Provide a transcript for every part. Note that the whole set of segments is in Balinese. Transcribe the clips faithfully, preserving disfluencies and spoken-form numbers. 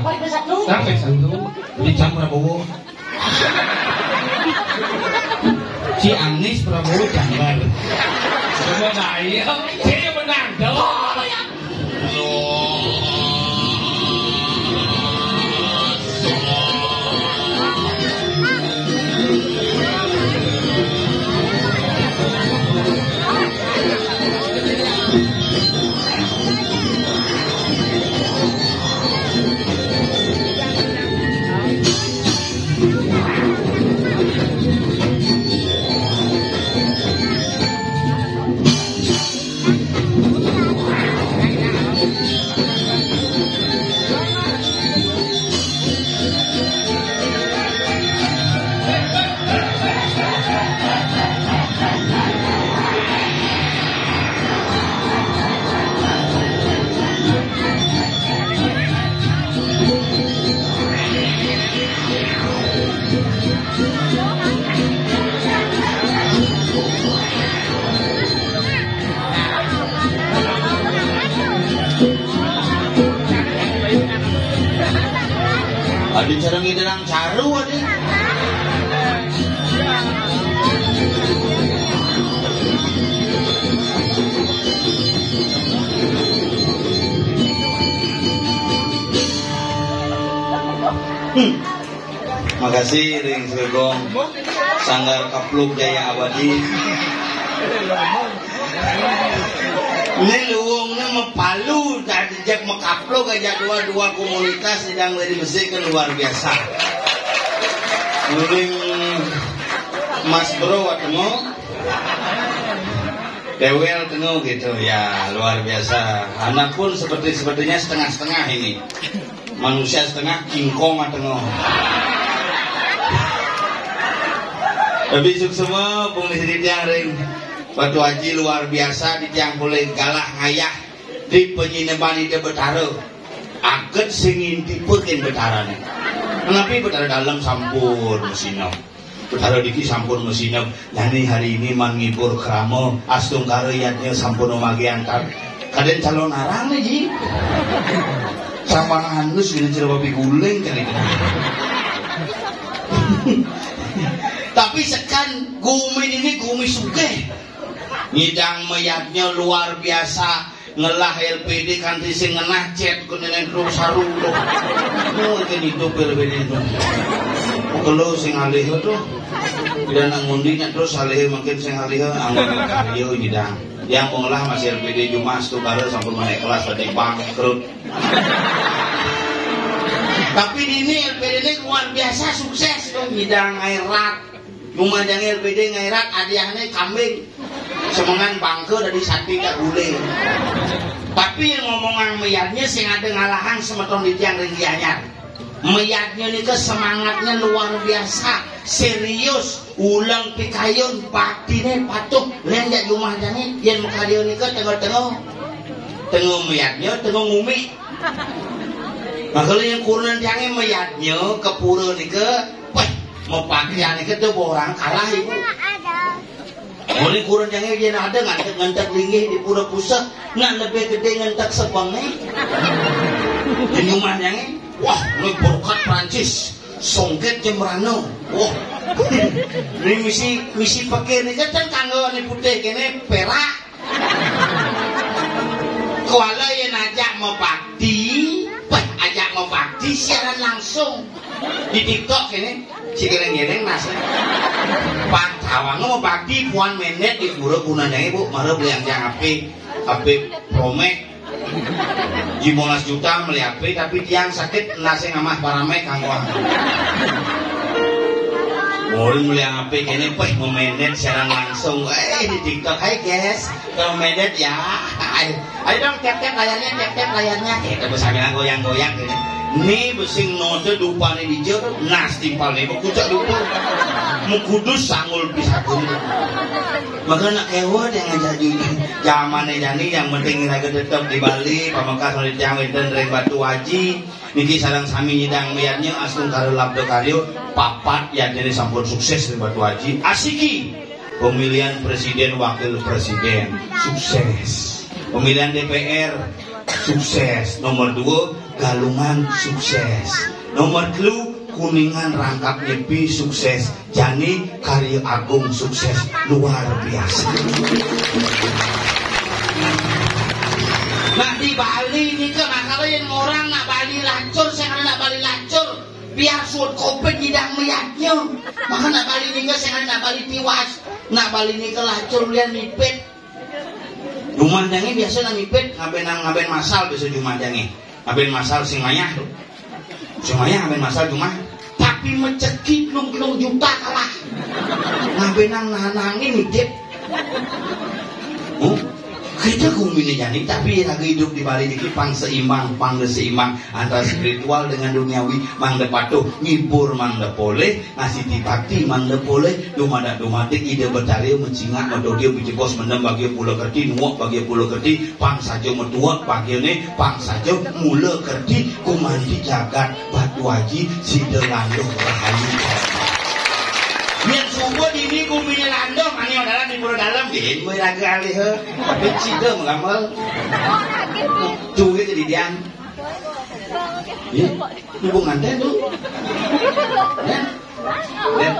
Sampai satu. Sampai satu. Di Cam Prabowo. Si Anies Prabowo Janggar. Coba ayo, saya menang dong. Adi cara ngiderang caru, adi. Hmm. Makasih ring Sregong. Sanggar Kapluk Jaya Abadi. Ini luwungnya mepalu, tadi jak mekapluk aja dua-dua komunitas sedang dari besi ke luar biasa. Uling Mas Bro, ketemu Dewel, ketemu gitu ya, luar biasa. Anak pun seperti sepertinya setengah-setengah ini. Manusia setengah, kingkong setengah. Tapi sukses semua, pengisi di tiang ring. Batu Haji luar biasa di tiang boleh galah ngayah di penyineban ide Betara. Aget sing intipekin Betara nih. Kenapa Betara dalam sampun mesinam? Betara diki sampun mesinam. Nah, ini hari ini man ngibur krama, astungkara yadnya sampun magi antar. Kadang calon arang nih, Ji. Sama anus gitu, cerita babi guling kali ini. Tapi sekan gumin ini gumi sugih. Ngidang mayadnya luar biasa, ngelah L P D kanti sing ngenah cet ku nenek terus saru tu. Oh, ikan hidup L P D tu. Kelo sing alih tu. Tidak nak ngundi nak terus alih, makin sing alih anggon karya ngidang. Yang mengelah masih L P D Jumas tu baru sampun naik kelas tadi bangkrut. Tapi ini L P D ini luar biasa sukses tu, ngidang air rat. Rumah jangil bede ngairat hadiahnya kambing. Semengan bangke dari sapi tak guling. Tapi yang ngomongan meyadnya sing ada ngalahan semeton di tiang ring Gianyar. Meyadnya nika semangatnya luar biasa, serius, ulang pikayun, baktine patuh, len jak jumah jangil, yen makarya nika tengah-tengah. Tengah meyadnya, tengah ngumi. Makanya yang kurnan jangil meyadnya ke pura nika, wah, mepakaian nika tuh orang kalah ibu. Mulai kurun jange yen ada ngantek-ngantek linggih di pura pusat, nak lebih gede ngantek sebenge. Senyuman jange, wah, lu berkat Prancis, songket jembrano. Wah. Ini misi misi pakai ni kan kanggo ni putih kene perak. Kuala yen ajak mebakti, peh ajak mebakti siaran langsung di TikTok ini. Si geleng-geleng nasi. Pak Tawang mau bakti puan menet di pura gunanya ibu, mara beli yang jangan api, api promek. Lima belas juta beli api, tapi tiang sakit nasi ngamah paramek kangguan. Boleh beli api kene peh memenet siaran langsung. Eh, di TikTok, hai guys, memenet ya. Ayo, ayo dong, tap-tap layarnya, tap-tap layarnya. Kita bersama goyang-goyang gini. Ni besing node dupa ni dija, nas timpal ni bekucak dupa. Mukudus sangul pisakun. Maka nak kewa dia ngajak judi. Zaman ni jani yang penting raga tetap di Bali, pamekas oleh tiang wenten ring Batu Haji. Niki sareng sami nyidang meyadnya astungkara labda karya, papat yadnya sampun sukses ring Batu Haji. Asiki. Pemilihan presiden, wakil presiden, sukses. Pemilihan D P R, sukses. Nomor dua, Galungan sukses. Nomor telu, Kuningan Rangkap Nyepi sukses. Jani Karya Agung sukses luar biasa. Nah, di Bali nika, makanya yang orang nak Bali lacur, saya nak Bali lacur, biar suut kopit nyidang melihatnya. Maka nak Bali nika, saya nak Bali tiwas, nak Bali nika lacur lian mipit. Jumah jange biasa nak mipit, ngaben, ngaben masal biasa Jumah jange. Ngaben masal sing mayah tu. Sing mayah ngaben masal Jumah. Tapi mecekit lung-lung juta kalah. Ngabenang nahan-nahan ini, Dip. Huh? Kita kumine jani, tapi lagi hidup di Bali dikit pang seimbang, pang seimbang antara spiritual dengan duniawi, mangda patuh, ngibur mangda poleh, ngasiti bakti mangda poleh, dumadak dumadik Ida Betara mencingak medodia bijebos mendem bagia pula kerti, nuak bagia pula kerti, pang saja metuak bagiane, pang saja mula kerti, kumanti jagat Batu Aji, sida landuh rahayu. Yen suba dini gumine landuh, mani dalam di pura dalam, din, kowe raga alih, eh. Tapi sida mengambal. Duit jadi dian. Ya, ibu nganten tu. Ya. Dan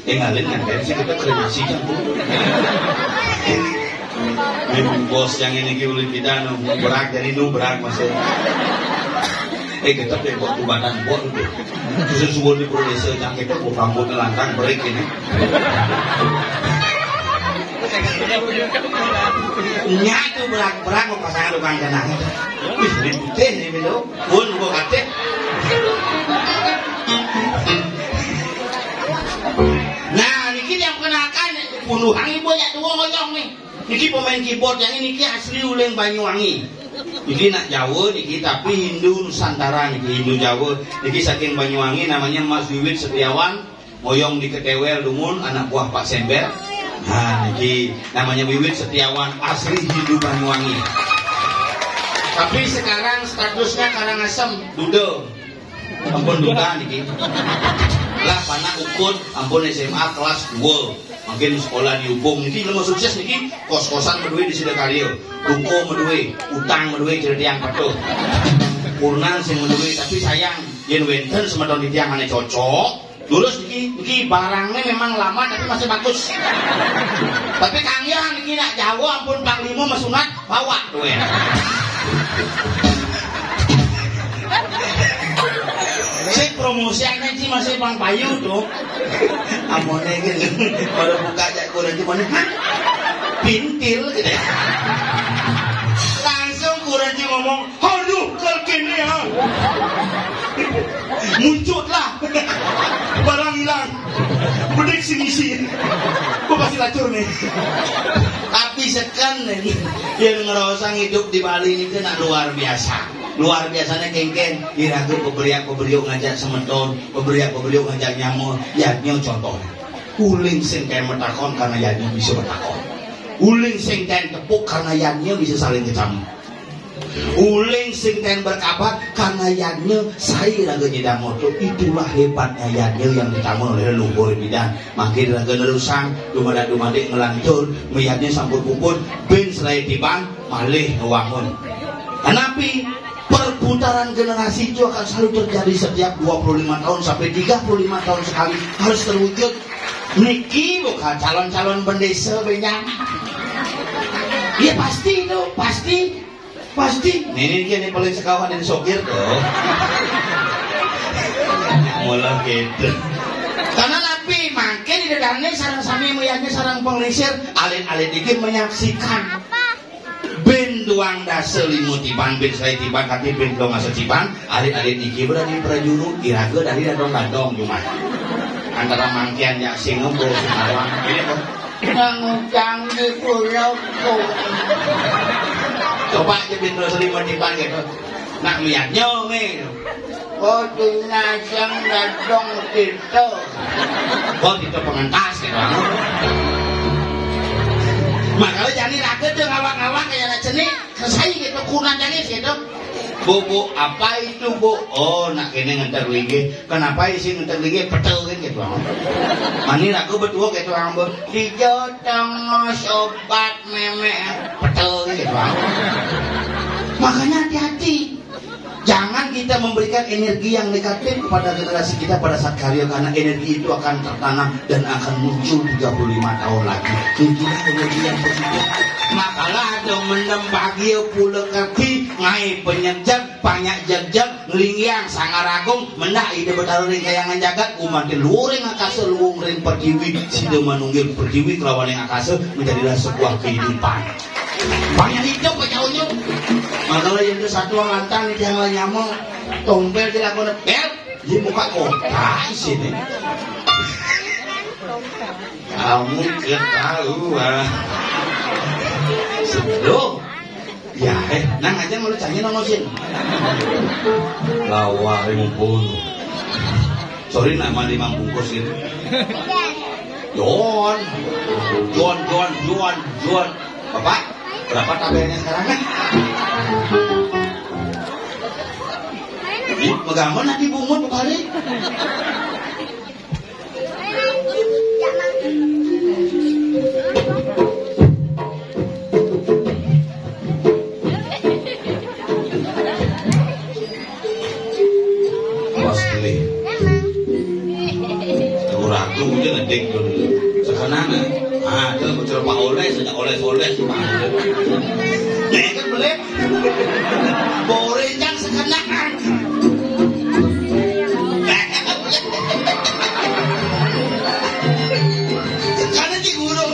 tinggalin kan, kan sih kita kremasi kan, Bu. Memang bos yang ini ki ulih kita nu berak, jadi nu berak masuk. Eh, kita deh buat badan buat tu. Susu suwun di Pura Desa, cang kita buat rambut lantang, break ini. Nya tu berak-berak, pasangan tukang kenang. Wih, ini putih ni, Milo. Pun gua kate. Nah, niki yang perkenalkan, puluhan ibu ya dua ngoyong nih. Niki pemain keyboard yang ini niki asli uling Banyuwangi. Niki nak Jawa niki, tapi Hindu Nusantara niki, Hindu Jawa. Niki saking Banyuwangi, namanya Mas Wiwit Setiawan. Moyong di Ketewel dumun, anak buah Pak Sember. Nah, niki namanya Wiwit Setiawan, asli Hindu Banyuwangi. Tapi sekarang statusnya Karangasem, duda. Ampun duda niki. Lah, panak ukut, ampun S M A kelas dua. Mungkin sekolah dihubung niki, ilmu sukses niki, kos-kosan medue di Sidakarya. Duko medue, utang medue, cerita yang patuh. Kurnan sing medue, tapi sayang, yen wenten semeton di tiang ane cocok, lurus niki, niki barangnya memang lama tapi masih bagus. Tapi Kang Yah niki nak Jawa ampun Panglima mesunat, bawa duit. Sik promosian niki masih Bang Bayu tu. Amone gitu. Pada buka jak kurang cuma, "Hah? Pintil," gitu. Langsung kurang ngomong, "Aduh, kal kene ya. Muncutlah. Barang hilang. Bedik sing isi. Gua pasti lacur nih." Tapi seken nih, yang ngerasa hidup di Bali ini kena luar biasa. Luar biasanya kengken, iraga peberiak-peberiuk ngajak semeton, peberiak-peberiuk ngajak nyama, yadnya contoh. Uling sing kain metakon karena yadnya bisa metakon. Uling sing kain tepuk karena yadnya bisa saling kecam. Uling sing ten berkabar karena yadnya sai raga nyidang moto. Itulah hebatnya yadnya yang ditamon oleh leluhur bidan. Makin raga nerusang, dumadak-dumadik ngelantur, meyadnya sampun puput, ben selai tiban, malih ngewangun. Kenapi? Perputaran generasi itu akan selalu terjadi setiap dua puluh lima tahun sampai tiga puluh lima tahun sekali, harus terwujud. Niki bukan calon-calon bendesa, benyang. Ya pasti itu, pasti. Pasti, ini, ini, ini paling sekawan dan sopir tuh. Mula gitu. Karena napi, makin di dalamnya sarang sami melihatnya sarang pengelisir, alit-alit dikit menyaksikan. Ben tuang dasa lima tiban, ben saya tiban, kati ben tuang asa tiban, alit-alit niki berani prajuru, iraga dari dadong-dadong cuma. Antara mangkian jak singa, bro, sing awang. Ini apa? Nang utang di pulau. Coba aja pintu selimutan gitu. Nak liatnya, mi. Oh, tunas yang dadong kita. Oh, kita pengentas gitu. Makanya jadi raga tuh ngawak-ngawak kayak anak cenik. Selesai gitu, kurang jadi gitu. Bu, bu, apa itu, Bu? Oh, nak ini ngeter linggih. Kenapa isi ngeter linggih? Petel kan gitu. Mani lagu betul gitu, Bu. Hijau tengah sobat meme. Petel gitu. Makanya hati-hati. Jangan kita memberikan energi yang negatif kepada generasi kita pada saat karya, karena energi itu akan tertanam dan akan muncul tiga puluh lima tahun lagi. Muncullah energi yang positif. Makalah ada mendem bahagia pula kerti, ngai penyejak, banyak jejak, ngelingiang sangar agung, mendak ide Betara ring kayangan jagat, umat luring akasa luung ring pertiwi, sida manunggil pertiwi kelawan yang akasa, menjadilah sebuah kehidupan. Banyak hidup aja unjuk. Makalah yang ke satu lantang ni tiang lah nyama. Tompel je lagu bel. Di muka kota sini. Kamu ketahuan. Sebelum. Ya, eh, nang aja malu canya nang osin. Lawa mumpung. Sorry, nama lima bungkus gitu. John. John, John, John, John. Bapak, berapa tabelnya sekarang? Ih, megamon nanti bungut kali. Pas beli. Aku ragu dia ngedek dulu. Sekarang ah, itu betul Pak Oleh, sejak oleh-oleh sih Pak Oleh. Dia kan beli. Boleh kan sekarang. Karena di guru.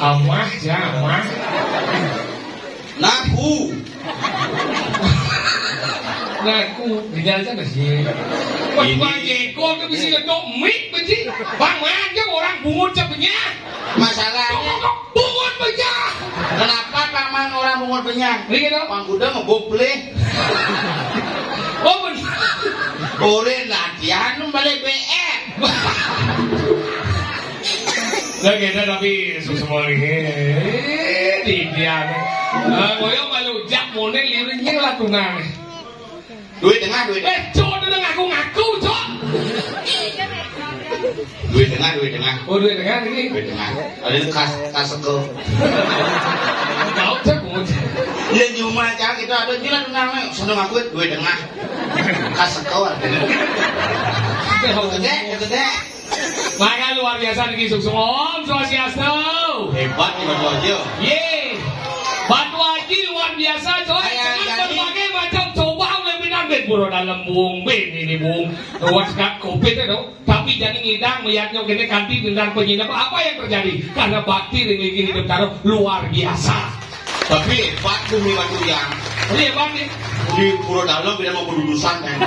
Amah, ya, amah. Nahu. Ngaku, gejal sana sih. Waduh, Bang Jeko, aku bisa ngetok mic, benci. Bang, macam orang bungut sepenyah. Masalahnya, bungut penyah. Kenapa Paman orang bungut penyah? Ini kenapa? Pang kuda ngebop leh. Oh, benar. Boleh latihan balik B M. Lah kita tapi semua ini di dia. Nah, koyo malu jak mone liringnya lah tunang. Duit tengah, duit. Eh, cok, udah ngaku-ngaku, cok. Duit tengah, duit tengah. Oh, duit tengah ini. Duit tengah. Ada itu kas, kas seko. Tahu cek mau. Dia cuma cak kita ada jilat tunang, seneng aku duit tengah. Kas seko ada. Gede, gede. Maka luar biasa niki, suksma. Om Swastiastu. Hebat nih Batu Haji. Ye. Batu Haji luar biasa, coy. Kayak dengan jadi berbagai macam coba oleh Minang, Bung. Pura Dalem, Bung, Bung, ini, Bung. Ruas kat covid itu. Tapi jadi ngidang melihatnya kene kanti dengan penyinap. Apa yang terjadi? Karena bakti ring linggih hidup taruh luar biasa. Tapi hebat bumi batu yang. Ini hebat nih. Di Pura Dalem tidak mau kedudusan, kan.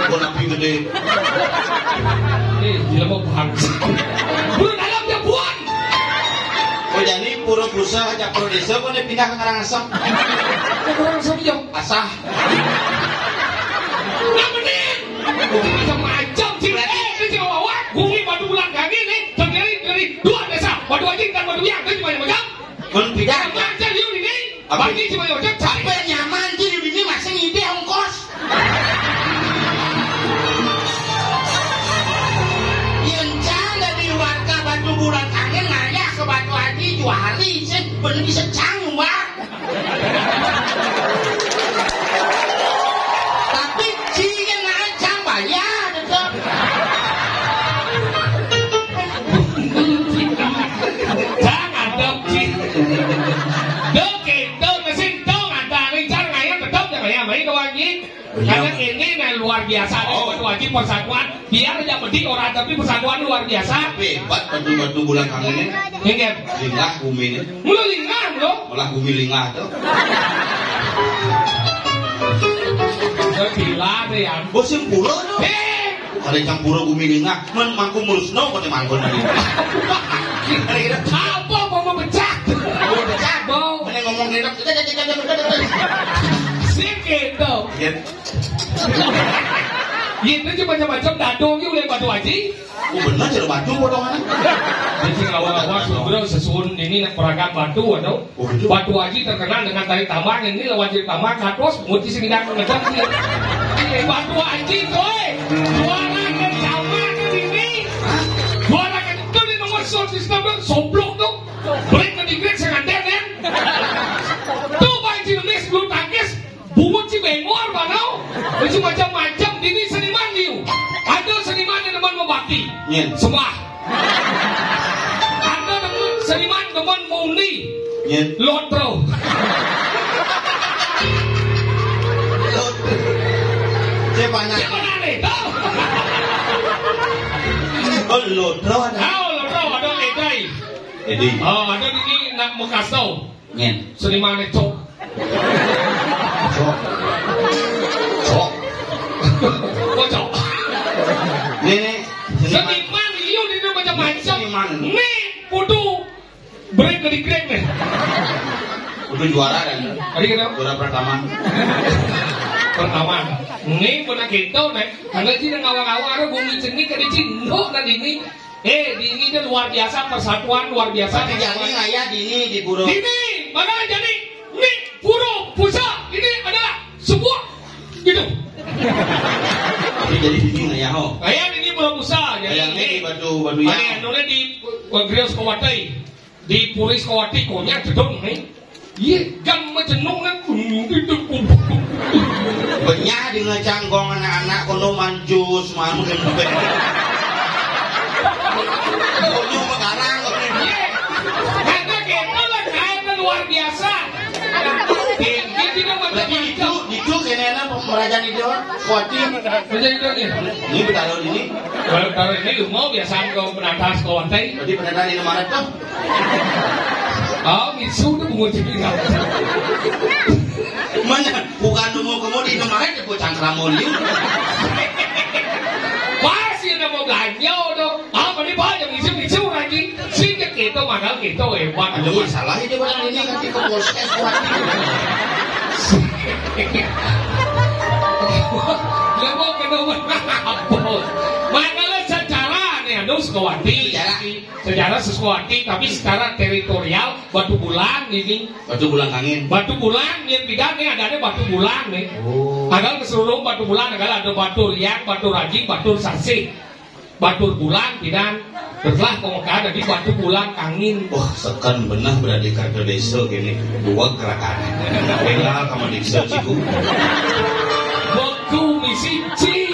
Pura api gede. Eh, gila mau bangsa. Pura Dalem dia buan. Oh, jadi Pura Puseh, aja Pura Desa, kok dia pindah ke Karangasem? Ke Karangasem, iya. Asah. Nah, bener. Macam-macam sih. Eh, ini cuma bawa bumi batu bulan kaki nih. Terdiri dari dua desa. Batu Haji dan Batu Biang. Itu cuma macam. Mun pindah. Macam you ini. Apa? Bagi cuma macam. Sampai nyaman sih di sini masih ngidih ongkos. Yen cang dari warga Batu Bulan Angin ngayah ke Batu Haji dua hari sih, belum bisa cang, Mbak. Tapi ci yang naik cang bayar tetap. Cang adem ci. Dok itu mesin dong ada nih cang ngayah tetap jangan ya main doang. Karena ini nah, luar biasa nih, oh. Batu Haji persatuan. Biar aja bedik orang, tapi persatuan luar biasa. Tapi hebat batu-batu bulan kamu ini. Ingat. Lingah bumi ini. Mula lingah, bro. Malah bumi lingah tuh. Udah gila deh ya. Bos yang pura tuh. Hei. Ada campur bumi lingah. Men mangku mulus no, kau mangkun tadi. Ada gitu. Apa mau pecah? Mau pecah. Mau. Mana ngomong gitu. Sih gitu. Gitu. Gitu cuma macam-macam dadong gitu oleh Batu Haji. Oh, bener, jeruk batu potongan. Jadi awal-awal Sugro sesuun ini nak peragam batu atau. Oh, gitu. Batu Haji terkenal dengan tarik tambang ini lawan tarik tambang kados muti sing tidak mengejar sih. Eh, Batu Haji, boy. Juara ke sama ke ini. Juara ke itu di nomor sound system tuh soblok tuh. Break ke digrek sengaja kan. Tuh Pak Haji Lemis bulu tangkis. Bungut si bengor, Pak, tau? Itu macam-macam. Ini seniman, liu. Ada seniman yang demen membakti. Nyen. Sembah. Ada demen, seniman demen muni. Nyen. Lotro. Lotro. Siapa nak? Siapa nak ni? Tau? Oh, lotro ada. Tau, lotro. Ada Edai. Edai. Oh, ada ini nak Mekasau. Nyen. Seniman cok. Cok. Cok. Kocok. Nih, nih. Seniman. Seniman liu di macam-macam. Seniman. Nih, kudu break ke digrek nih. Kudu juara kan? Tadi kita juara pertama. Pertama. Nih, pernah kita nih. Karena sih ngawang-ngawang ada bumi cenik, ada cindok dan ini. Eh, di ini dia luar biasa persatuan, luar biasa. Tapi persatuan. Jadi ngayah di ini di Pura. Di ini, mana jadi ini Pura Puseh, ini adalah sebuah gitu. Tapi jadi di ini ngayah, oh. Ngayah di ini Pura Puseh, jadi ngayah ini di batu, batu ya. Ada yang di Grias Kawati, di Puri Kawati, konya jedong nih. Iya, kan majenung kan. Benyah di ngecangkong anak-anak kono manjus, manjus. Kono megarang, kono. Iya. Karena kita lah kayak luar biasa. Dia tidak macam-macam. Berarti itu, itu kena apa, merajang Kuati. Ini betul ini. Kalau, kalau ini lu mau biasa ke penatas ke lantai. Jadi beneran ini mana tuh? Oh, Mitsu tuh bungut sih. Mana? Bukan lu mau kemudi, ini mana tuh bocah kramon yuk. Pas ya mau ganjau tuh. Apa nih, Pak? Yang Mitsu, Mitsu lagi. Sing gitu, mahal gitu, hebat. Ada masalah ini, Pak. Ini nanti ke polsek, Pak. Lah, mau ke nomor apa? Makanya secara nih, anu, Sukawati. Secara. Secara Sukawati, tapi secara teritorial, Batu Bulan ini. Batu Bulan Kangin. Batu Bulan, yang tidak nih, ada nih Batu Bulan nih. Oh. Ada keseluruhan Batu Bulan, ada, ada Batu Riang, Batu Raji, Batu Sasih. Batur Bulan, pidan. Setelah pemekaran, jadi Batu Bulan Kangin. Wah, seken bener berarti kartu desa gini. Dua gerakan. Tinggal sama desa Ciku. Beku misi ci.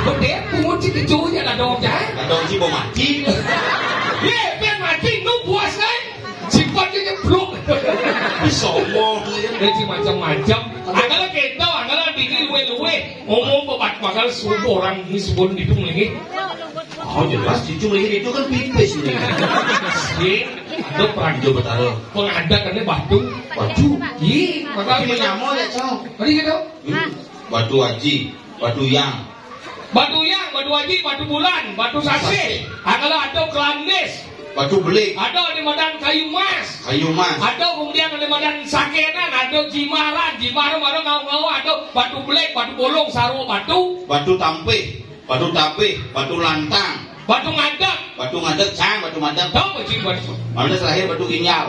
Bedek pungut ci kecunya ada dong, ya? Ada dong, ci mau mati. Ye, biar mati, nu puas, eh? Sifatnya nyeblok. Sombong, ya. Dia ci macam-macam. Angkala kita, angkala dingin, luwe-luwe. Ngomong pebat bakal subuh orang ini subuh di pun lagi. Oh, jelas cucu melihat itu kan pipis ini. Iya, ada perang Jawa Betara. Pengadakannya batu. Batu. Iya, makanya menyamo ya, Cong. Tadi gitu. Hmm. Batu Haji, Batu Yang. Batu Yang, Batu Haji, Batu Bulan, Batu Sasih. Sasih. Angkala ada Kelandis. Batu Belik. Ada di Madan Kayu Mas. Kayu Mas. Ada kemudian di Madan Sakenan, ada Jimaran, Jimaran, ada ngau-ngau, ada Batu Belik, Batu Bolong, Sarwo Batu. Batu Tampih, Batu Tapih, Batu Lantang. Batu Ngadeg. Batu Ngadeg, Cang, Batu Ngadeg. Tahu, Batu Ngadeg. Mana terakhir Batu Ginjal.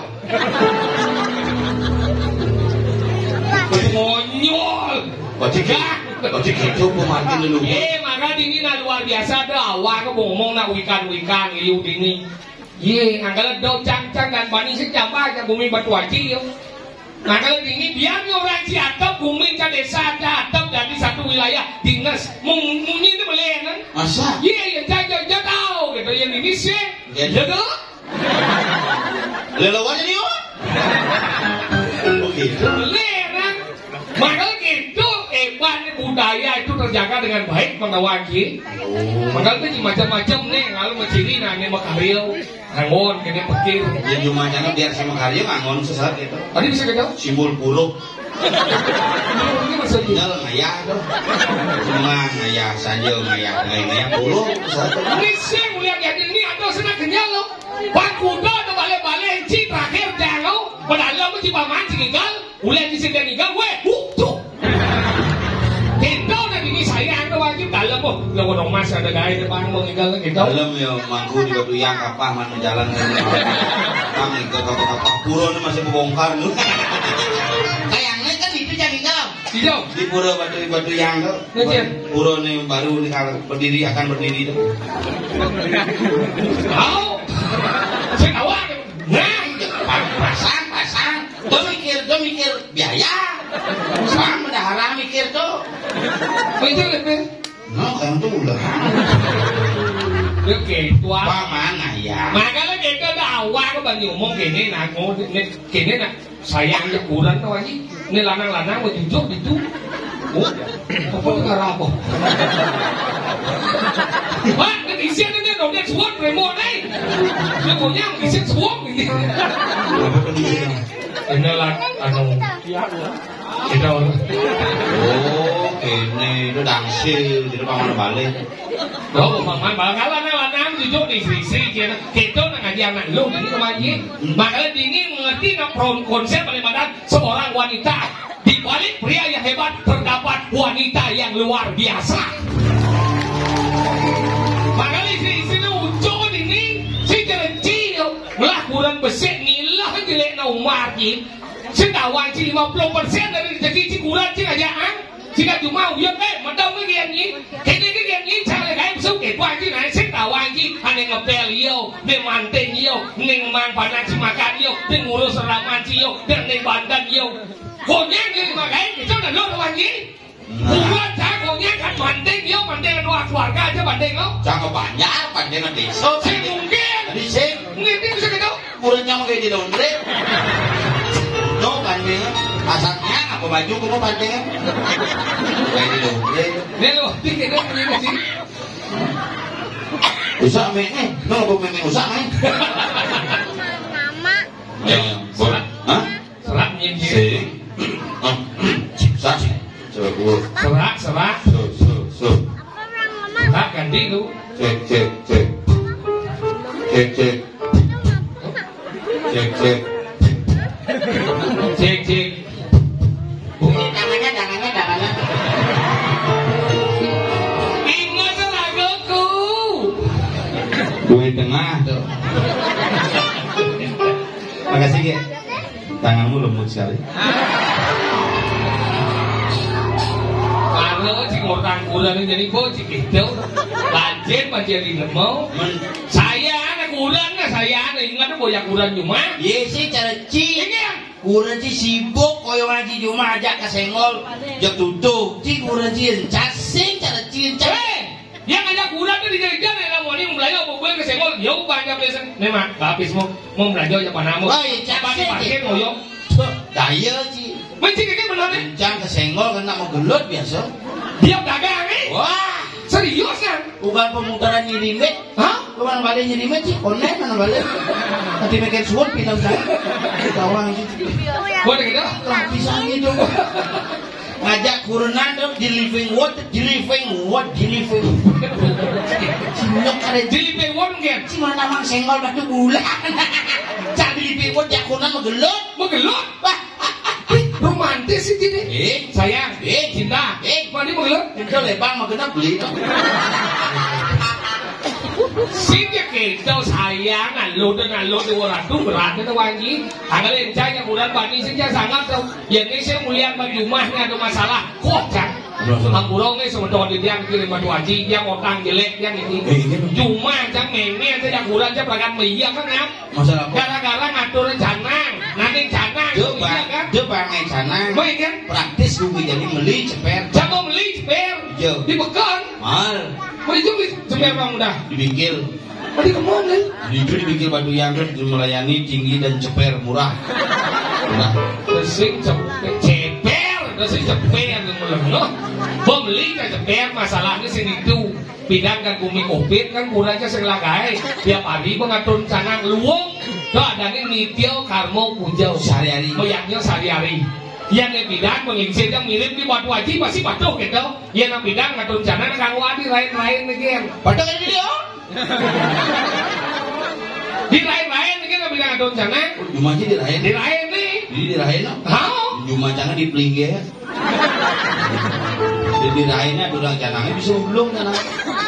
Batu Monyol. Batu Ginjal. Batu Ginjal, pemargin leluhur. Eh, maka dingin, nah, luar biasa dah. Awak ke ngomong nak wikan-wikan, liu dingin. Ye, angkala do cang-cang dan bani sejamba aja bumi Batu Haji, yo. Nah, kalau dingin, biar orang Ciatap, bumi ke desa ada atap dari satu wilayah dinas. Mung-, munyi itu boleh, kan? Masa? Iya, iya, jangan, jangan, jangan tahu, gitu. Yang ini sih, iya, gitu. Lelawan ini, oh? Begitu. Boleh, kan? Makanya gitu, hebat budaya itu terjaga dengan baik, Bang Dawaki. Oh. Makanya itu macam-macam nih, kalau menciri, nah, ini makaril. Angon, kene pikir. Ya, cuma jangan biar sama karya ngangon sesat gitu. Tadi bisa kita? Simbol buruk. Ini maksudnya. Tinggal ngayah tuh. Cuma ngayah saja, ngayah, ngayah, ngayah buruk, sesat. Ini sih, mulai jadi ini atau senang kenyal loh. Pak Kuda atau balik-balik, ci terakhir jangan lo. Padahal lo mesti paman, ci tinggal. Uleh di sini tinggal, weh, buk, cuk. Kita udah gini sayang tuh wajib dalam, oh, lo kodong mas ada gaya depan mau tinggal gitu. Dalam ya, mangku di batu yang kapah mana jalan kan. Kami ke kapah-kapah pura ini masih membongkar tuh. Kayaknya kan itu jadi dalam. Iya. Di pura batu, batu yang tuh. Iya, iya. Pura ini baru ini kalau berdiri, akan berdiri tuh. Tahu? Saya tahu. Nah, pasang, pasang. Tuh mikir, tuh mikir biaya. Sang bendahara mikir tuh. Betul, betul. No, kan tuh udah. Oke, tua. Paman, nah, ya. Makanya kita ada awak ke Banyumong gini, nah, mau ini, gini, nah. Sayang ya kurang tuh, Haji. Ini lanang-lanang mau jujur gitu. Oh, apa tuh, karena apa? Pak, kan isian ini, dong, dia suap, remote, eh. Dia punya isian suap ini. Apa tuh isian? Ini lah, anu. Kita orang. Oh, ini itu dangsil, jadi paman balik. Oh, paman, bakalan lanang jujur di sisi, kita, kita nak ngaji anak lu, ini kemarin. Makanya dingin mengerti nak pro-, konsep daripada seorang wanita. Di balik pria yang hebat, terdapat wanita yang luar biasa. Makanya si, si ucun ini, si jelenci, yo. Melah kurang besik, ngilah jelek na umar, Ji. Sedawai, Ji, lima puluh persen dari rezeki, Ji, kurang, Ji, ajaan. Jika cuma uyut, eh, medem ke kian, Ji. Kene ke kian, Ji, cara lain, su, ke, kuan, Ji, naik, sedawai, Ji. Ane ngepel, yo, ne manting, yo, ne mang panas, Ji, makan, yo, ne ngurus raman, Ji, yo, ne bandan, yo. Konyang, Ji, makai, itu dah lo, Wan, Ji. Nah. Buat saya konyang kan banting, yo, banting dua keluarga aja banting, lo. Jangan banyak, banting desa. Sing mungkin. Tadi sing. Mungkin bisa gitu. Muridnya mau kayak di laundry. No, banting. Asaknya Baju kamu pantai kan? Kayak gitu. Ya, itu. Dia lu, dia kena punya sih. Usah, Mek, eh. No, aku, Mek, Mek, usah, Mek. Mama. Ya, ya. Hah? Serak punya dia. Sing. Ah, susah sih. Coba gua. Serak, serak. So, so, so. Serak ganti lu. Cek, cek, cek. Cek, cek. Cek, cek. Cek, cek. Tangannya, tangannya, tangannya. Ingat laguku. Gue tengah tuh. Makasih, Ge. Tanganmu lembut sekali. Kalau cik orang kurang jadi bocik itu, lajen masih di lemau. Men- Saya anak kurang, nah, saya anak ingat boya kurang cuma. Iya sih, cara cik. Iya. Kurang sih sibuk, koyo ngaji cuma ajak ke senggol, jek tutup. Cik kurang sih encas sih, cara cik encas. Hei, yang ajak kurang tuh dijajan ya, mau nih belajar apa gue ke senggol, ya ubah aja biasa. Nih, Mak, habis mau, mau belajar aja panamu. Oh, iya, cak sih, parkir cik. Mau yuk. Tuh, daya sih. Mencik ini benar nih. Encang ke senggol kena mau gelut biasa. Dia dagang nih. Wah. Serius kan? Bukan pemutaran nyirimet. Hah? Lu mana balik nyirimet sih? Online mana balik? Tadi mikir suwun pindah saya. Tahu orang itu. Gua udah gitu. Lapisan itu. Ngajak kurenan tuh di living wood, di living wood, di living wood. Sinyok kare di living wood kan? Si mana mang senggol batu bulan. Cak di living wood, jakunan menggelut. Menggelut? Wah. Romantis sih gini. Eh? Sayang, eh? Cinta, eh? Mandi menggelut. Itu lebang mah kena beli no. Sing ya kita sayang, alo dan alo di waratu berat itu wangi. Anggal encanya bulan bani sing ya sangat tuh. Ya ini saya mulia bagi rumahnya ada masalah. Kocak. Ampura nggih semeton titiang kirim batu aji, yang otang jelek, yang ini. Eh, iya. Cuma cang meme aja yang kurang aja bahkan meia kan ya. Masalah apa? Gara-gara ngatur canang, nanti canang, coba, iya kan? Coba ngai canang. Baik kan? Praktis gue jadi meli ceper. Coba meli ceper. Iya. Di Bekon. Mahal. Mau itu ceper bang udah. Dibikil. Tadi kemana? Jujur dibikil batu yang kan melayani tinggi dan ceper murah. Murah. Sing ceper, ceper, sing ceper yang melengah. Pembeli kan ceper, masalahnya sing itu. Pidang kan bumi covid kan kurangnya sing lagai. Tiap hari mengatur canang luwung. Tuh ada nih nitio karmo puja. Sehari-hari. Mayaknya sehari-hari. Yang pidang menginsir yang mirip di batu aji pasti patuh gitu. Yang pidang ngatur canang kanggo adi lain-lain nih. Patuh kan dia? Di lain-lain iki lho, pindah ngatur canang. Jumah sih di lain. Di lain nih. Jadi di lain no. Hao? Jumah canang di pelinggih. Jadi di lainnya ada orang canangnya bisa belum sana.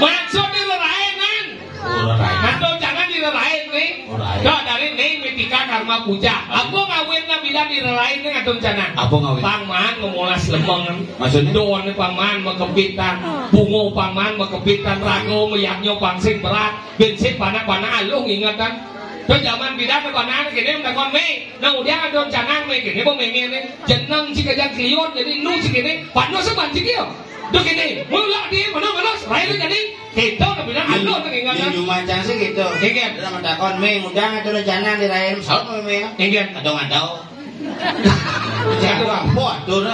Maksud di lain kan? Oh, orang lain. Ngatur canang di lain nih. Orang lain. Dah dari nih mitika karma puja. Apa ngawin bilang di lain nih ngatur canang? Apa ngawin? Pangman memolas lemeng. Maksudnya? Doon pangman mekepitan. Bungo pangman mekepitan. Rago meyaknyo pangsing berat. Bensin panak-panak alung ingetan. Tuh zaman bidan tuh panak kene udah kon me. Nah udah ada canang me kene mau meme ne. Jeneng si kejang kliot jadi nu si kene. Pano seban si kio. Tuh kene. Mulak dia mana mana. Lain jadi. Kita udah bilang alung tuh ingetan. Di rumah canang sih gitu. Iya. Udah mentakon me udah ada canang di lain saut me. Iya. Atau nggak tahu. Jadwal apa atur?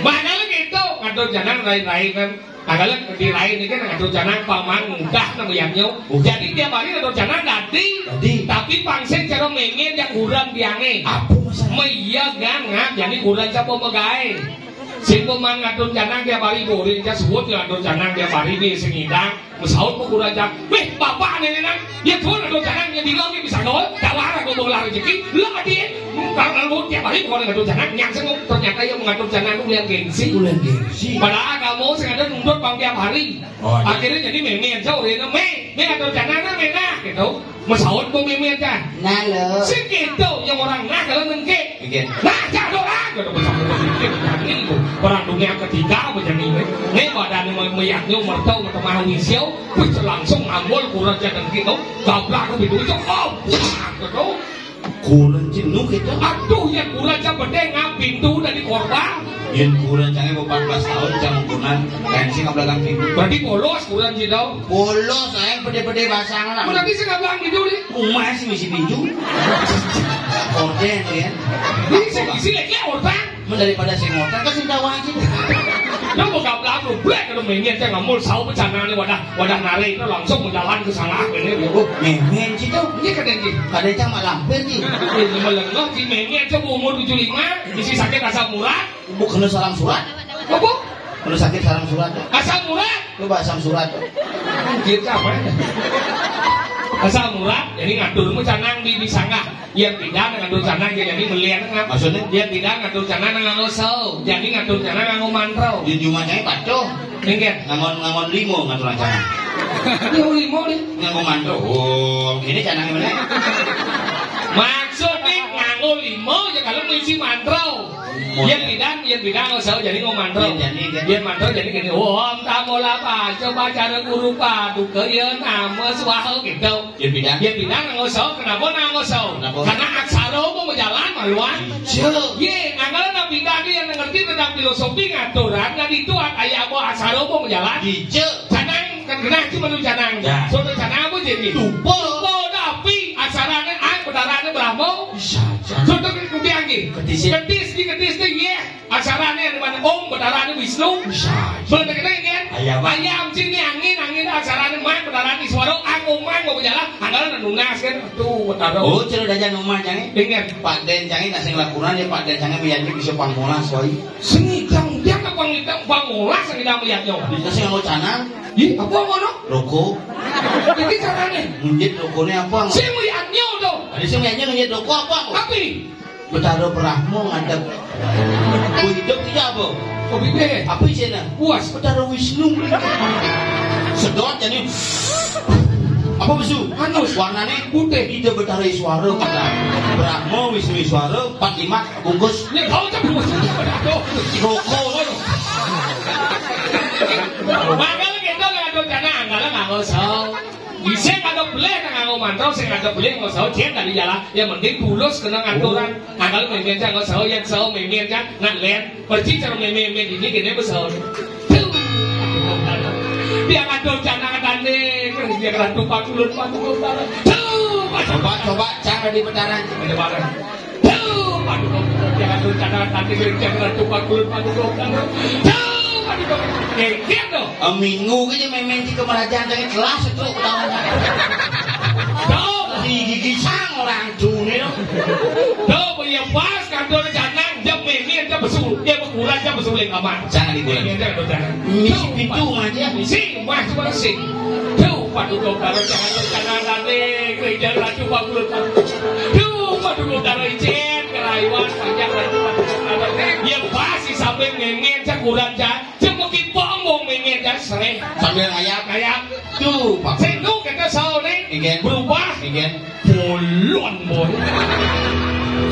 Makanya gitu, ngatur canang lain-lain kan. Nah, kalau di lain ini kan ngatur canang paman mudah nama yang nyo. Oh. Jadi tiap hari ngatur canang dadi. Dadi. Tapi pangsit cara menge dia kurang diange. Apa masalah? Maya kan ngap, jadi kurang siapa megai. Sing paman ngatur canang tiap hari boring, dia sebut ngatur canang tiap hari di sengidang. Mesaut pun kurang jam. Weh, bapak nenek nang. Dia tuh ngatur canang, dia bilang dia bisa gaul. Tawar aku mau lah rezeki. Lah dia. Kalau tiap hari bukan ngatur canang, yang sengok ternyata yang mengatur canang itu yang gengsi. Itu yang gengsi. Padahal kamu sengaja nundut bang tiap hari. Oh, iya. Akhirnya jadi meme aja orangnya, "Me, me ngatur canang nah, me nah," gitu. Mesaut mau meme aja. Nah, lo. Segitu yang orang nah kalau nengke. Iya. Nah, jadul ah, gitu, bersama sedikit, nah, ini tuh, perang dunia ketiga macam ini. Ini badan yang meyaknya mertau, mertau mahu isiau, wih, langsung ngambul kurang jadul gitu, gablak ke pintu itu, oh, gitu. Kurang jenuh gitu. Aduh, yang kurang jam bedeng ngap pintu dari korban. Yang kurang canggih empat belas tahun, jam kurang, pensi nggak belakang pintu. Berarti bolos kurang sih, dong. Bolos, saya pede-pede basang lah. Berarti sih nggak belakang pintu, nih. Umah sih misi pintu. Orden, ya. Ini sih, isi lagi orden. Daripada sing ngotak, kan sing tawa aja. Lu buka pelan lu, blek, lu mingin, saya ngamul, sau bencana nih, wadah, wadah narik, itu langsung menjalan ke sana, ini, ya, Bu. Mingin, situ. Ini kadang, Ji. Kadang cang mak lampir, Ji. Ini melengah, Ji, mingin, coba umur tujuh lima, isi sakit asam urat. Bukan salam surat. Apa? Kalau sakit salam surat, ya. Asam urat. Lu bahasa surat, ya. Anjir, apa ya? Asam urat, jadi ngatur mu canang di, di sanggah. Yang tidak ngatur canang, jadi melihat, kan? Maksudnya? Yang tidak ngatur canang nganggo sau, jadi ngatur canang nganggo mantrau. Di jumahnya patuh. Nggih. Ngangon, ngangon limo ngatur canang. Dia limo nih. Nganggo mantrau. Oh, gini canang gimana? Maksudnya nganggo limo ya kalau mengisi mantrau. Yang tidak, yang tidak nganggo sau, jadi nganggo mantrau. Yang jadi, jadi. Yang mantrau jadi gini, Om Tamola Paca Pacara Guru Paduka ya nama swaha gitu. Yang tidak. Yang tidak nganggo sau, kenapa nganggo sau? Kenapa? Karena aksara apa berjalan maluan. Iya. Ye, anggaran nabi tadi yang ngerti tentang filosofi ngaturan, dan itu ayat apa aksara apa berjalan. Iya. Canang, kan genah cuma lu canang. Ya. Soto canang apa jadi? Tupa. Tupa, tapi aksarane ang, betarane Brahma. Bisa aja. Soto kemudian gini. Ketis. Ketis, di ketis tuh, iya. Aksarane di mana? Om, betarane Wisnu. Bisa aja. Bener kena kan? Ayam. Ayam, sini angin, angin, aksarane man, betarane suara, ang, om, ang, mau berjalan, anggaran nunas kan? Tuh, betara. Oh, cerita aja numan, jangan. Dengan. Pak Den, jangan, nasi laporan ya, Pak Den, jangan, biar bisa pangkolas, woi. Seni kang dia ke pangita, pangolah seni kang melihatnya. Bisa sih nganggo canang. Ih, apa ngono? Rokok. Iki carane. Munjit rokoknya apa? Sing melihatnya tuh. Ada sing melihatnya ngenjit rokok apa? Api. Betara Brahma ngadep. Kuwi hidup iki apa? Kopi deh. Apa isine? Puas. Betara Wisnu. Sedot jadi apa besu? Anus. Warnane putih. Ide Betara Iswara. Brahma Wisnu Iswara empat lima bungkus. Ya kau tak bungkus. Rokok. Makanya kita nggak ada dana, anggaran nggak ngosong. Sing ada beli nang nganggo mantra, sing ada beli nganggo saut, yen dari jalan. Yang penting tulus kena ngaturan. Anggaran mimpin cang nganggo saut, yang saut mimpin cang nak len. Perci cara mimpin ini gini besar. Tuh. Dia ngatur canang tanding, dia ngatur pakulun, pakulun, pakulun. Tuh, coba, coba, cara di putaran. Ada barang. Tuh, aduh, jangan tuh, jangan nanti, jangan tuh, Pak Guru, Pak Guru, Pak Guru. Tuh, aduh, geger tuh. Eh, minggu aja main-main di kemerajahan dari kelas itu, ketahuan. Tuh. Di gigi sang orang dunia. Tuh, punya pas, kantor canang, jam ini, jam besul, dia berkurang, jam besul yang kamar. Jangan dibulan. Ini aja, tuh, jangan. Misi tuh, pintu Pak. Aja. Misi, mas, bersih. Tuh, Pak Guru, kalau jangan, jangan nanti, gereja, raju, Pak Guru, Pak Guru. Duh, Paduka Utara icin, kerayuan, panjang, ratu, Paduka Utara. Ya pas, di samping ngengen, cakuran, ca-, cemeki pombong, ngengen, ca-, sereh. Sambil ngayap. Ngayap. Tuh, Pak. Sing nu kita saone. Nggih. Berubah. Nggih. Bolon, boy.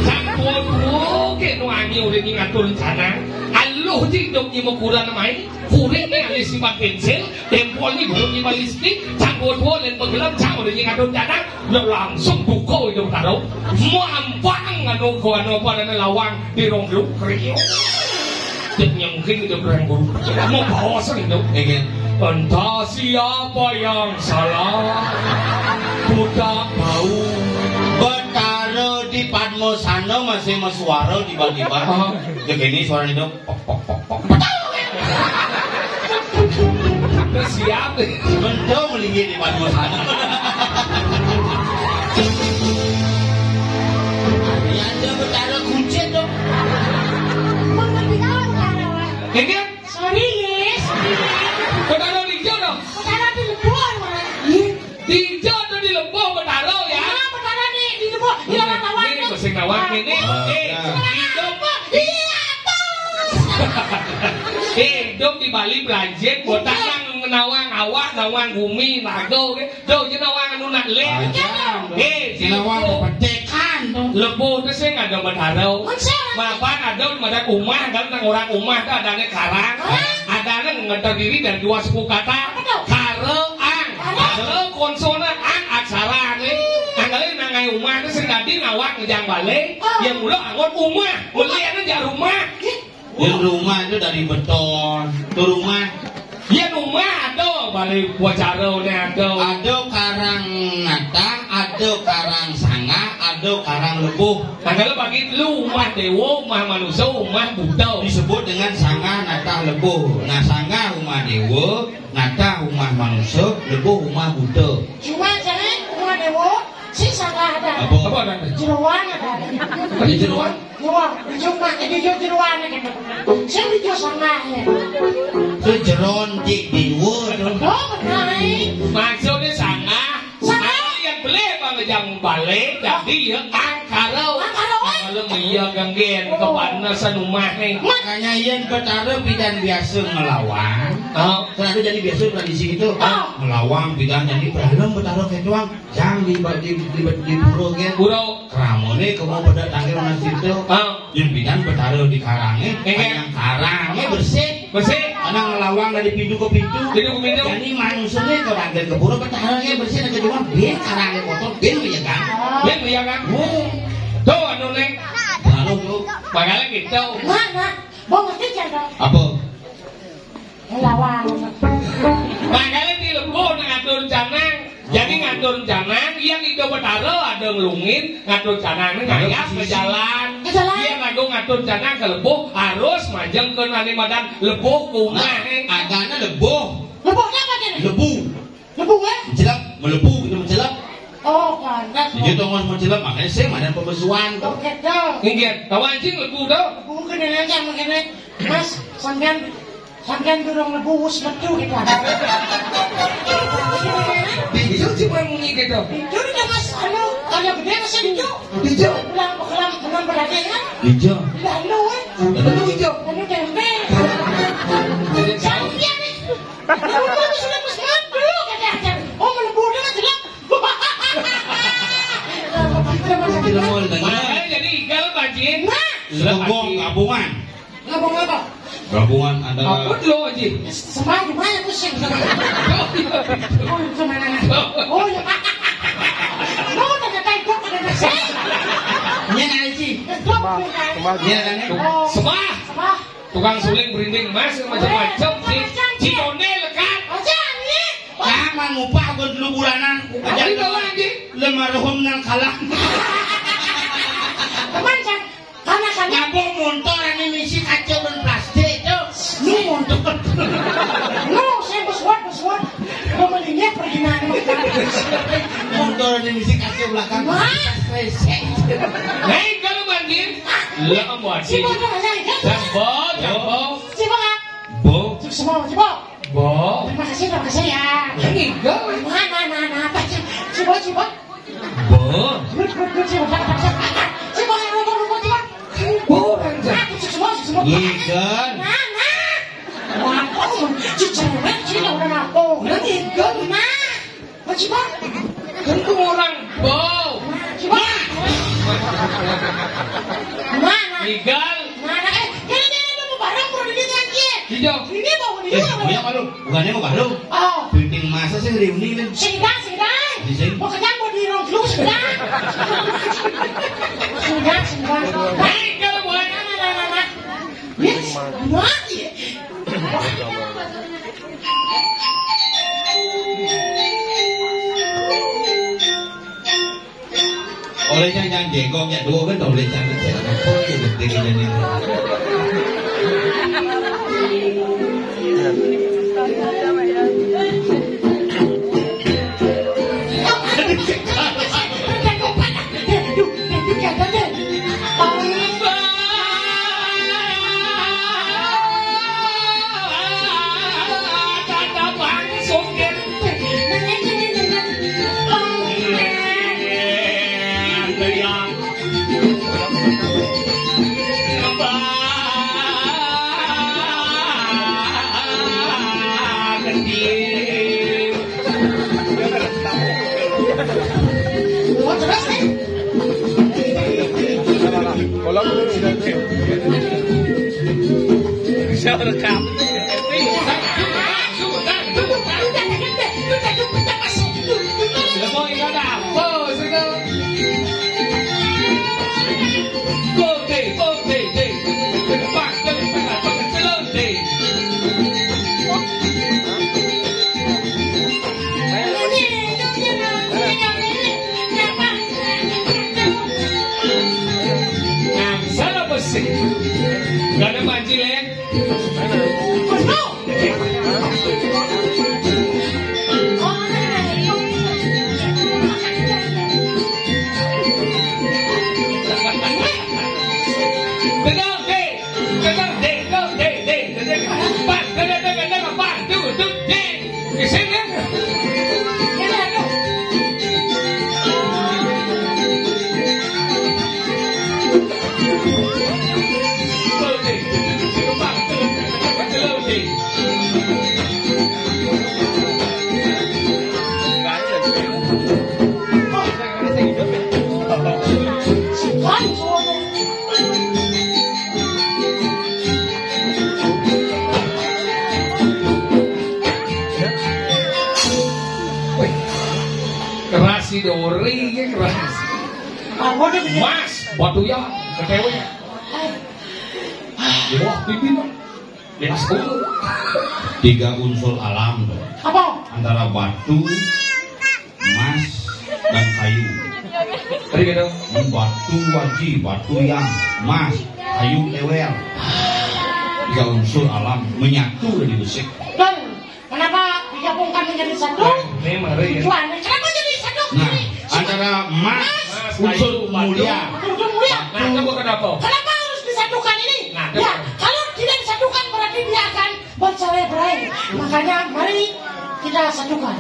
Sang bodoh, ke nu anyi udah ngatur rencana. Aluh, jing dok, nyemekuran, main. Kuring nih, alis simpan pensil. Tempol ni guru ni balistik, cang godho len pegelem, cang udah nying adon canang, udah langsung buka itu karo. Mampang anu ko anu apa anu lawang di rong lu kriuk. Cek nyengking itu berang guru. Mau bawa sering tu. Iya. Entah siapa yang salah. Budak bau. Betara di Padmasana masih mesuara tiba-tiba. Ah. Cek ini suara itu. Pok, pok, pok, pok. Terus siap. Mendong lagi di Padmasana. Ya, ada betara kucing dong. Mau ngerti tahu betara, Wak? Ini kan? Sorry, yes. Betara di hijau dong. Betara di lebur, Wak. Iya. Di hijau atau di lembur betara ya? Iya, betara di, di lembur. Di lawan-lawan. Ini tuh. Sing nawang ini. Ah, eh, ya. Hidup. Iya, apa? Eh, hidup di Bali belanjin, botak. Iya. Yang nawang awak, nawang bumi, naga, oke. Tuh, je nawang anu nak leh. Ah, iya. Eh, nawang itu. Kependekan tuh. Lembur tuh sing ada betara. Maksud? Mapan ada, ada umah, kan, nang orang umah tuh ada nih karang. Ah. Ada nih ngeter diri dari dua suku kata. Apa tuh? Kara, ang. Kara konsonan, ang aksara nih. Angkara nang ngai umah tuh sing dadi nawak ngejang balik. Ah. Yang mula angon umah. Beli anu jar rumah. Ih. Yang rumah itu dari beton. Tuh rumah. Yang rumah ada, balik buat cara nih ada. Ada karang natang, ada karang sangah, Karang lebuh. Tanggal bagi telu, umah dewa, umah manusa, umah buta. Disebut dengan sanggah natah lebuh. Nah, sanggah umah dewa, natah umah manusa, lebuh umah buta. Cuma cari umah dewa, si sanggah ada. Apa? Apa ada? Jeroan ada. Ada jeroan? Jeroan. Di Jumat, di Ju-, jeroan ada. Saya di Ju sanggah ya. Tu jeroan di, di dua tu. Oh, betul. Maksudnya sanggah. Sanggah. Yang beli bang jang balik, jadi ya angkara. Angkara, weh. Kalau iya ganggen, oh, kepanasan rumah ni. Makanya yang Betara bidan biasa ngelawang. Oh. Ternyata jadi biasa tradisi gitu. Oh. Ngelawang bidan jadi beralam Betara ketuang. Jang di, di, di, di pura kan. Pura. Keramane kemo pada tanggal nasi tu. Ah. Yang bidan Betara di karang eh. Eh, kan? Yang karang eh bersih. Bersih. Ana ngelawang dari pintu ke pintu. Pintu ke pintu. Jadi manusia ni kalau ada ke pura Betara eh bersih, ada cuma bin karang eh kotor, bin ya kan. Bin ya kan. Oh. Tu anu ni. Baru tu. Makanya gitu. Mana? Bawa kita dah. Apa? Lawang. Makanya di lebuh nak ngatur canang. Jadi ngatur canang, yang Ida Betara ada ngelungin, ngatur canang ni ngayah ke jalan. Ke jalan. Yang lagu ngatur canang ke lebuh, harus majeng ke nani madan lebuh ke umah ni. Agaknya lebuh. Lebuh ni apa ni? Lebu. Lebu, eh? Mencelap, melebu, kita mencelap. Oh, pantas. Dia tongos mencelap, makanya saya madan pemesuan tu. Okey, tu. Inggih, kawan cing lebu tu. Lebu kena aja makanya. Mas, sampean, sampean durung lebu, wis metu kita. Dijo cuma munyi gitu. Dijo ni mas, anu, kalau gede masih dijo. Dijo. Pulang, pulang, pulang berarti kan? Dijo. Lalu, eh? Lalu dijo. Lalu tempe. Sampean ni. Lebu tu sudah mas metu, kata aja. Oh, melebu dah mas, sudah. Makanya jadi igal, Pak Jin. Nah. Sudah gabungan. Ngomong apa? Gabungan antara apa dulu, Haji? Sembah di mana pusing? Oh, itu mana? Oh, ya. Mau tanya tanya kok ada nasi? Ini ada sih. Sembah. Ini ada nih. Oh. Sembah. Sembah. Tukang suling berinding mas macam-macam sih. Cikonde lekat. Aja nih. Jangan ngupah gue dulu bulanan. Aja dulu lagi. Lemarhum nang kalah. Teman, Cang. Ngapa montor ane misi kaca ban plastik tu? Nu montor. Nu, saya bersuat, bersuat. Mau melihat pergi mana? Montor ane misi kaca belakang. Wah. Kresek. Hei, kalau banjir. Lah, buat sih. Coba, coba, coba. Coba, coba. Coba, Kak. Bo. Semua, coba. Bo. Terima kasih, terima kasih ya. Ini enggak. Mana, mana, mana? Coba, coba. Bo. Ngigal. Nah, nah. Ngapo? Cucurek, sini orang apa? Nah, ngigal. Nah. Nah, coba. Kan orang bo. Nah, coba. Nah, nah. Ngigal. Nah, nah. Eh, ini, ini, ini, mau barang, mau ini, ini. Iya. Ini mau ini. Eh, banyak malu. Bukannya mau baru. Oh. Pimpin masa sih reuni kan? Sing dah, sing dah. Di sini. Pokoknya mau di ruang dulu, sing dah. Sing dah, sing dah. Hei, kalau buat. Nah, nah, nah, nah. Yes. Mati. Oleh yang, yang jengkok, yang dua kan oleh yang jengkok. Apa yang penting ini? Bisa rekam. Wih, keras si Dori, ya keras. Mas, batu ya, ketewe. Wah, pipi mah. Tiga unsur alam tuh. Apa? Antara batu, emas, dan kayu. Tadi gitu. Batu waji, batu yang, emas, kayu tewel. Tiga unsur alam menyatu dan dibesik. Dan kenapa digabungkan menjadi satu? Nah, ini mari, ya. Tujuannya kenapa jadi satu? Nah, jadi antara emas, emas, unsur kayu, mulia. Batu. Unsur mulia. Nah, coba kenapa? Kenapa harus disatukan ini? Nah, ya, coba. Kalau tidak disatukan berarti dia akan bercerai-berai. Makanya mari kita satukan.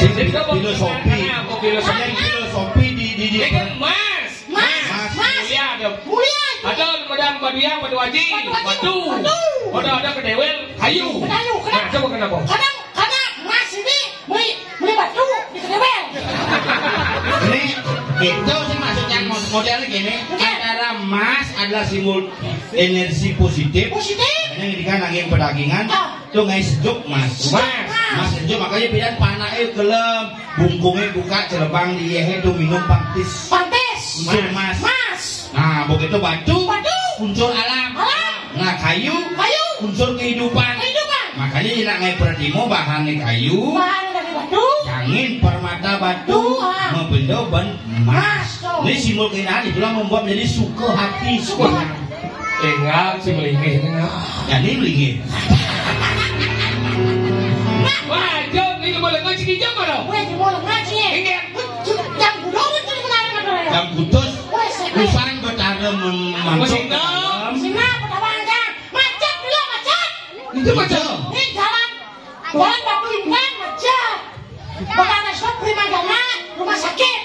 Jadi, filosofi. Apa filosofi? Yang filosofi di, di, di. Ini kan emas. Emas, emas. Mulia ada. Mulia. Ada madam batu yang, batu waji. Batu waji. Batu. Batu. Ada, ada kedewel, kayu. Kayu. Nah, coba kenapa? Karena, karena emas ini beli, beli batu di kedewel. Ini itu sih maksudnya, mod-, modelnya gini. Oke. Antara emas adalah simbol energi positif. Positif. Makanya ini kan angin pedagingan. Ah. Tuh, guys, sejuk, Mas. Mas. Mas sejuk, makanya pilihan panaknya gelem. Bungkungnya buka, celebang di ieu tuh minum pantis. Pantis. Unsur emas. Emas. Nah, begitu batu. Batu. Unsur alam. Alam. Nah, kayu. Kayu. Unsur kehidupan. Kehidupan. Makanya dina ngai pertimo bahannya kayu. Bahan dari batu. Angin permata batu. Batu, ah. Mebendo ben emas. Emas, tuh. Ini simbol keindahan, itulah membuat menjadi suka hati. Suka hati. Tinggal si melingih, tinggal. Jadi melingih. Wah, Jom, ini mau lengan si Kijang mana? Weh, di mau lengan sih. Ini. Jam budong itu kemarin apa ya? Jam putus. Weh, saya. Usan betara mem-, masuk ke dalam. Sina, pada bangga. Macet dulu, macet. Itu macet. Ini jalan. Jalan Batu Intan, macet. Bakal ada stop Primagama, rumah sakit.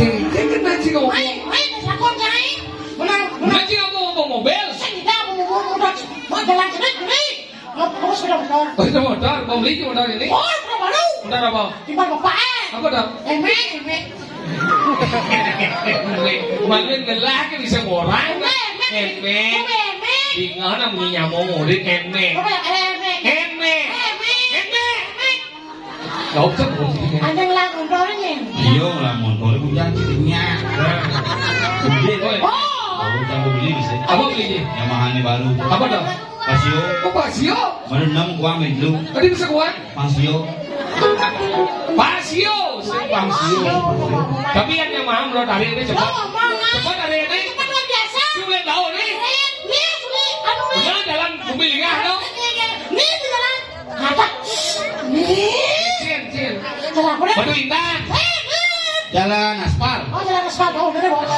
Ini kan ngaji ngomong. Ayo, ayo, takut, ayo. Menang, menang. Ngaji ngomong, ngomong mobil. Saya tidak mau, mau, mau, mau jalan sendiri. Mau, mau sepeda motor. Oh, sepeda motor. Mau beli motor ini? Oh, sepeda baru. Motor apa? Timbal bapak, eh. Apa dah? Emek, emek. Malu ngelah ke bisa orang. Emek, emek. Emek. Emek. Bingung namanya nyamuk murid emek. Apa ya? Emek. Emek. Emek. Emek. Emek. Gak usah, gak usah. Ada yang lagu dorongin. Iya, lah motor punya cicitnya. Nah. Gede, woi. Oh. Kalau kamu beli bisa. Apa beli ini? Yamaha ini baru. Apa dah? Pasio. Oh, Pasio. Mana enam gua ambil dulu. Tadi bisa kuat. Pasio. Pasio. Pasio. Tapi yang, yang mahal menurut hari ini cepat. Oh, mahal. Cepat hari ini. Cepat luar biasa. Lu udah tahu nih. Nih, nih, anu, nih. Benar, jalan mobil ya, no? Nih, nih, nih, nih. Ada. Nih. Cin, cin. Jalan apa, nih? Batu Intan. Eh, nih. Jalan aspal. Oh, jalan aspal. Oh, bener, Bos.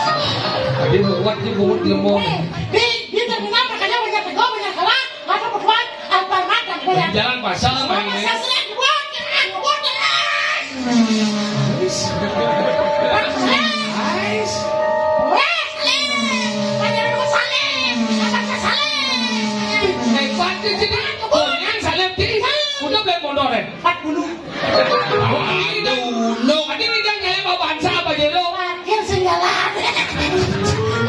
Tadi buat, dia buat lemon. Eh, di, di terminal makanya banyak tegal, banyak telat. Masa perempuan, apa mata, Di jalan pasar, main. Pasar, buat, buat, buat. Ais. Ais. Wes, Lin. Ada rumah Salim. Ada Salim. Hebat, di sini. Kebun. Yang Salim, di. Udah beli motor, eh? Empat puluh. Aduh, no. Tadi udah nyelem apa bansa apa, Jero? Parkir sing jalan.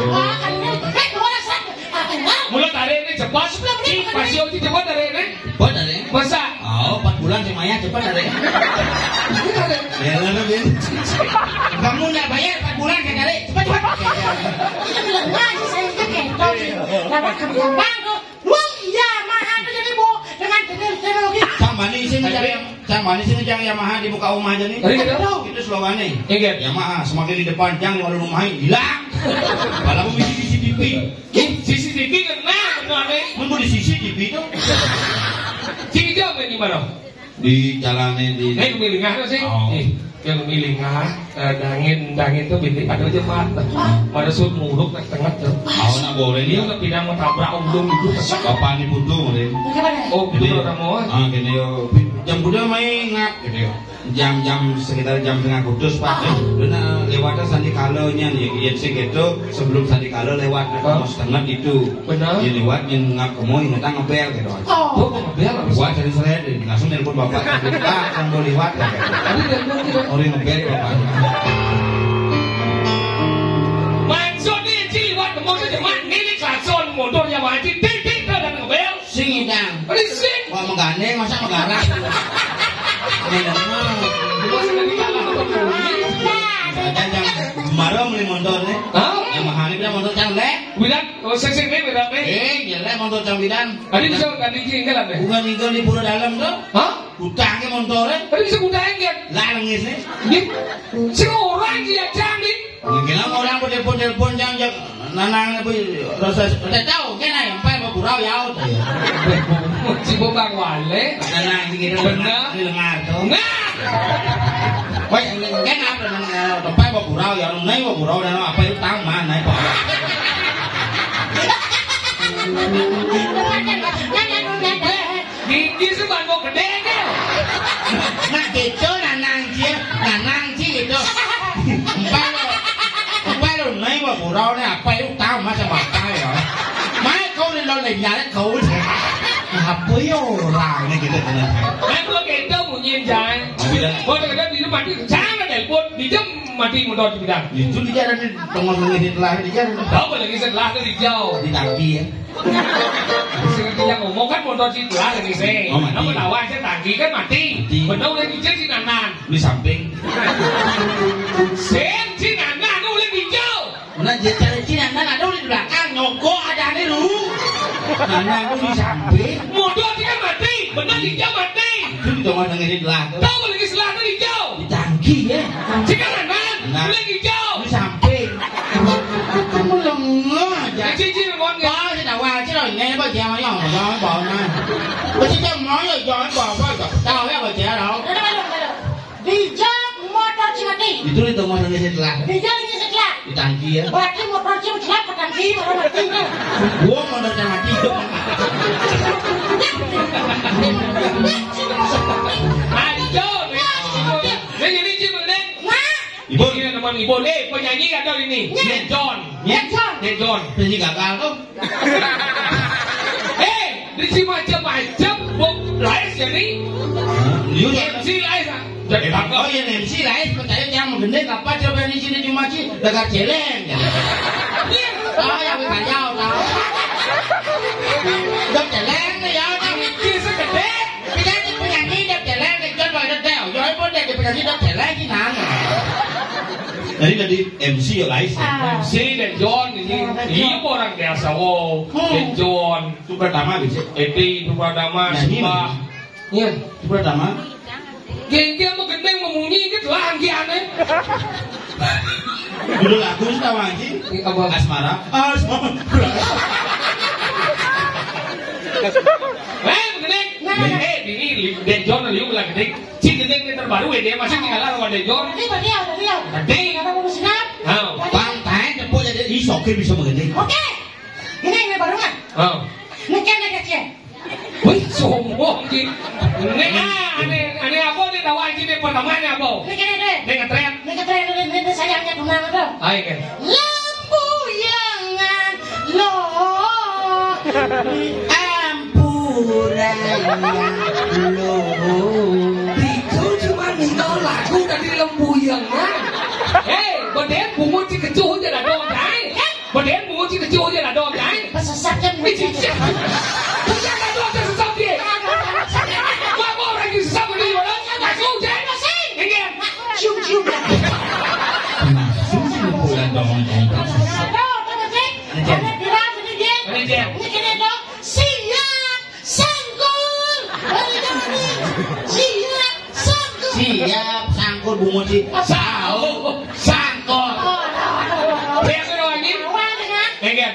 Wah, kan ini. Eh, keluar, Sat. Ah, enggak. Mula tarik ini cepat. Sepuluh menit. Ci, Pasio, ci, cepat tarik ini. Cepat tarik. Masa? Oh, empat bulan sih, Maya, cepat tarik. Ini tarik. Ya, lalu, Bin. Kamu nggak bayar empat bulan, saya tarik. Cepat, cepat. Itu bilang, "Wah, ini saya itu kentong." Dapat gampang tuh. Wong Yamaha itu jadi, Bu, dengan teknologi. Cang manis ini, Cang, yang, Cang manis ini, Cang, Yamaha di muka rumah aja nih. Tadi gitu? Itu slogannya. Iya. Yamaha semakin di depan, Cang, di warung rumah hilang. Padahal mau bisi C C T V. Ih, C C T V kena, kena nih. Mun di C C T V itu. Cing jam ini mana? Di jalannya di Nih, kemilingan sih. Oh. Ih. Yang milingan, eh, dangin, dangin tuh bintik ada aja mat. Pada sud muluk tak tengah tuh. Mau nak boleh dia? Dia nggak pindah mau tabrak undung itu. Bapak ini butuh, Rin. Oh, gitu. Jadi, orang mau. Ah, gini yo. Jam kuda main ngap gitu yo. Jam-jam sekitar jam tengah kudus, Pak. Benar, lewatnya sandi kalanya nih. Yang sing gitu, sebelum sandi kala lewat, mau setengah itu. Benar. Dia liwat, yang ngap kemo, ingetang ngebel gitu. Oh. Tuh, ngebel apa sih? Liwat dari seret, langsung nelpon bapak. "Pak, kan mau liwat," ya. Tapi nelpon tidak. Orang ngebel bapak. Maksudnya, Ci, liwat kemo tuh cuma nilik langsung motornya Pak Haji, titik, titik, dan ngebel. Sing idang. Risik. Wah, menggandeng, masa menggarap? Ini lemah. Ada yang kemarin beli motor nih. Hah? Yang mahal ini motor cang lek. Bilang, oh, seksi ini bilang nih. Eh, jelek motor cang bidan. Tadi bisa ganti jinggalan deh. Bukan tinggal di Pura Dalam tuh. Hah? Utangnya motornya. Tadi bisa utangnya kan? Lah, nangis nih. Dia, si orang dia cang nih. Nggih, lha orang telepon-telepon jang, jang, nanang apa, rasa, ora tau, kena yang pai mau burau ya, udah ya. Cibo Bang Wale. Nanang iki kira Bener. Di lengar to. Nah. Wah, yang kena apa nang, eh, tempat mau burau ya, nang mau burau dan apa itu taman, naik apa? Iki sih bangku gedhe iki. Nak keco nanang dia, nanang sih gitu. Empal, empal lo naik wah burau nih apa itu tahu masa bapak ya. Mai kau ni lo le nyare kau. Apa ya orang ni gitu kan. Mai kau keco bunyi jai. Bila kau tak ada di rumah tu jangan telepon di jam mati motor tu bidan. Itu di jalan ni tengah mengirit lah di jalan. Tahu lagi setelah tu di jauh. Di tangki ya. Sing dia ngomong kan motor si tuan lagi sih. Oh, mati. Apa lawan saya tangki kan mati. Mati. Benar udah dicek si Nanan. Di samping. Sen si Nanan udah hijau. Nah, dia cari si Nanan ada udah di belakang. Nyokok ada nih lu. Nanan tuh di samping. Motor dia kan mati. Benar hijau mati. Itu di tengah dengerin lah. Tahu lagi setelah itu hijau. Di tangki ya. Si kan Nanan. Nah. Udah hijau. Di samping. Kamu lemah aja. Cici, mohon ya. Ba, si tawa, si lo, ini apa dia mau yang, mau, mau, mau, nah. Ba, si dia mau ya, jangan bawa, bawa, bawa. Tahu ya, bawa dia, lo. Ada, ada, ada. Dijak motor si mati. Itu di tengah sana setelah. Dijak ini setelah. Di tangki ya. Berarti motor si setelah, ke tangki, orang mati. Gua motor si mati. Ayo, nih. Nih, ini si bener. Nah. Ibu. Ini teman Ibu. Eh, penyanyi ada ini. Nya. Dek John. Nya. Dek John. Dek John. Penyanyi gagal tuh. Eh, di si macam-macam, Bu. Lais jadi. Hah? Liu M C Lais, ah. Jadi M-, bangga. Oh, ya, M C Lais, percaya jangan menggendek, apa coba di sini cuma si, dekat celeng. Iya. Oh, yang bertanya, tahu. Dok celeng nih, ya, tahu. Iya, segede. Tidak di penyanyi, Dok celeng, Dok John, Dok John, Dok John, penyanyi, Dok celeng, gimana? Jadi tadi M C ya, Lais. Ah. M C Dek John ini. Iya, Dek John. Iya, orang biasa, wow. Hmm. Dek John. Itu pertama, gitu. Edi, itu pertama, Nyanyi, Sembah. Mana? Iya. Itu pertama. Gengge sama gendeng memunyi, gitu lah, anggiannya. Judul lagu sih tahu, Haji? Ini apa? Asmara. Asmara. Eh, gendeng. Nah, nah, nah. Eh, ini, Dek John, liu lah, gendeng. Cik gendeng ini terbaru ya, dia masih tinggal sama Dek John. Ini berarti ya, berarti ya. Berarti. Kenapa mau senam? Hah. Bang, tahan, tepuk jadi, ih, sokir bisa mengendeng. Oke. Ini yang baru kan? Oh. Ini kan ada kecil. Wih, sombong, Ji. Ini, ah, ini, ini apa nih, tahu, Ji, ini pertama ini apa? Ini kene deh. Ini ngetren. Ini ngetren, ini, ini, ini sayangnya tunangan tuh. Ayo, kan. Lembuyangan lo. Ampura lo. Itu cuma minta lagu tadi lembuyangan. Hei, bedeng bungut si kecuh aja dah dong, Jai. Bedeng bungut si kecuh aja dah dong, Jai. Pesesat kan. Ih, cicak. Bukan dah dong, sesat dia. Mama orang yang sesat, dia orang. Lagu, Jai. Ini. Cium, cium. Nah, cium, cium, bukan dong, dong. Aduh, terus sih. Ini, Jai. Ada bilang, ini dia. Ini, Jai. Ini kena dong. Siap, sangkul. Siap, sangkul. Siap, sangkul, Bu Muji. Sahur, sangkul. Biasa lagi. Enggak.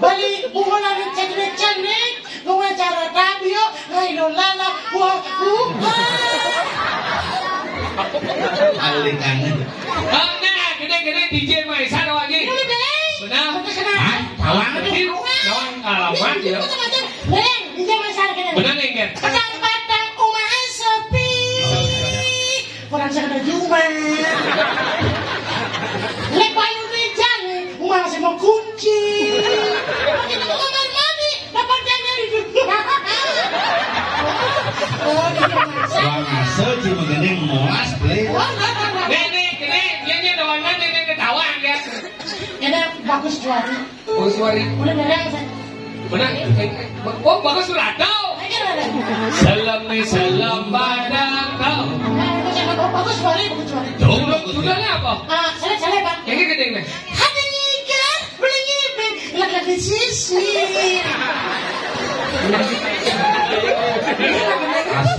Bali, bunga lari cantik-cantik, bunga cara tabio, hai lo lala, wah, uh, ah. Alikane. Nah, gede-gede D J Maisa doang, Ji. Benar. Hah? Tawang tuh. Jadi, tawang alamat, ya. Benar, nih, Ger. Petang-petang umah sepi. Kurang sakit jumah. Lek payu rijal, umah masih mau kunci. Kita mau kamar mandi, dapat jangan itu. Oh, iya, Mas. Wah, ngaso, Ji, begini molas, beli. Oh, enggak, enggak, enggak. Nih, nih, nih, dia, dia doangan, nih, nih, ketawa, ya. Ini bagus juara. Oh, suari. Udah beres. Benar. Oh, bagus surat. Salam nih, salam pada kau. Nah, itu siapa? Oh, bagus suari, bagus suari. Judul, judulnya apa? Ah, saya, saya, Pak. Yang ini gede nih. Hati ngikat, beli ngibing, lagi di sisi.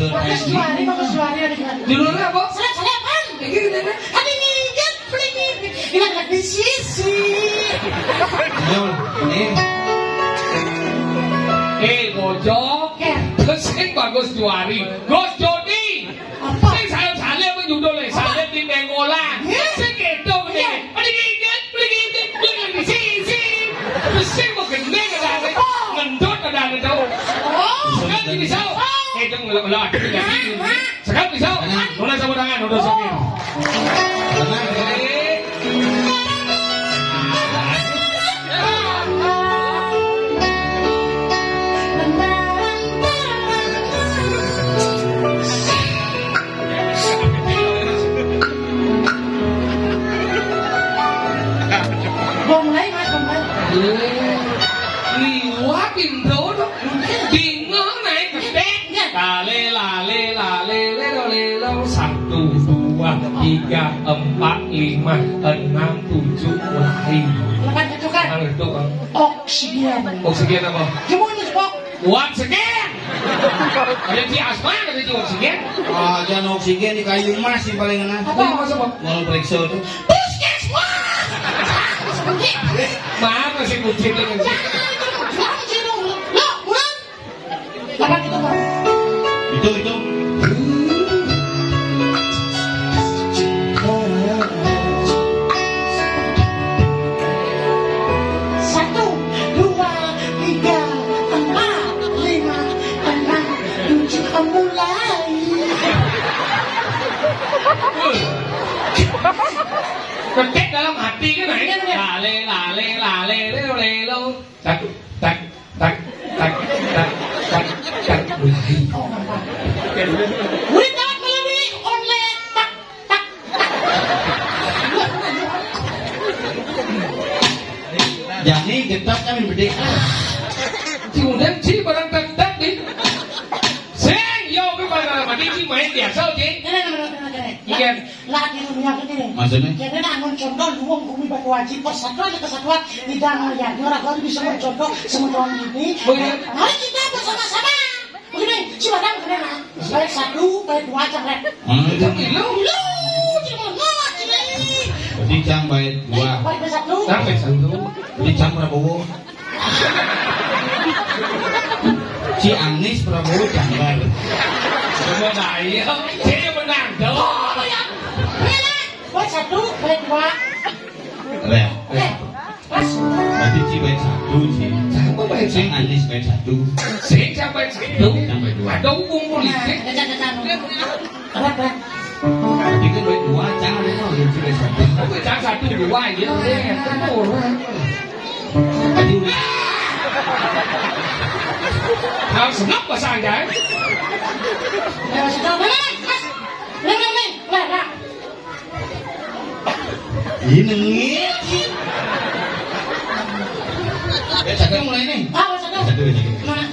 Bagus suari, bagus suari, bagus suari. Judulnya apa? Saya, saya, Pak. Yang ini gede nih. Hati ngikat, Ini anak di sisi. Yo, ini. Eh, bojok. Ya. Sing bagus juari. Gus Jodi. Apa? Sing saya, saya apa judulnya? Apa? Saya di Bengola. Ya. Sing gitu, iya. Ini gigit, ini gigit, ini di sisi. Sing mau gendeng ada, ada. Oh. Ngendut ada, ada. Oh. Kan bisa. Eh, jangan ngelak-ngelak. Nah, nah. Sekarang bisa. Mulai sama tangan, udah sakit. Tenang, tenang. Mau mulai, Mas, mau mulai. Liwat intro dong. Bingung naik gede. Lale, lale, lale, lelo, lelo. Satu, dua, tiga, empat, lima, enam, tujuh, mulai. Lepas itu kan? Lepas itu kan? Oksigen. Oksigen apa? Cuma ini, Pak. Oksigen. Ada di asma, ada di oksigen. Ah, jangan oksigen di kayu emas yang paling enak. Apa? Kayu emas apa? Mau periksa tuh. Puskesmas. Mana sih kucing ini? Jangan, jangan, jangan, jangan. Lo, buruan. Itu, itu. Satu, dua, tiga, empat, lima, enam, tujuh, mulai. Ketik dalam hati kan, nah, ini. Iya, iya. Lale, lale, lale, lelo, lelo. Tak, tak, tak, tak, tak, tak, tak, mulai. Wih, tak, mulai, wih. Online, tak, tak, tak. Jadi, getak kan gede. Kemudian, si barang tak, tak, nih. Sing, yo, ke mana, mana, si main biasa, oke? Nah, nah, nah, nah, nah, nah. Iya. Lah, di dunia gini. Maksudnya? Jadi, nak, mun contoh, luwung bumi batu aji, persatu aja kesatuan, tidak mau ya. Ini orang baru bisa mencontoh, semeton ini. Oh, iya. Mari kita bersama-sama. Begini, si Badang begini, nah. Bait satu, bait dua, cang, Rek. Hmm, itu. Lu, lu, si Badang, nah, ini. Jadi, cang bait dua. Bait, bait satu. Cang bait satu. Jadi, cang Prabowo. Si Anies Prabowo janggal. Coba ayo, saya menang dong. Oh, ya. Bait satu, bait dua. Leh, leh. Pas. Berarti si bait satu, si. Siapa bait sing satu? Anies bait satu. Sing siapa bait satu? Yang bait dua. Ada hubung politik. Nah, ada catatan. Apa, apa? Berarti kan bait dua, jangan ada yang si bait satu. Apa, jangan satu, dua aja. Orang. Aduh. Harus senang bahasa aja. Nah, sudah, nah, nah, nah, nah, nah, nah. Ini nengit. Ya, cakep mulai nih. Ah, cakep. Cakep, cakep. Mana?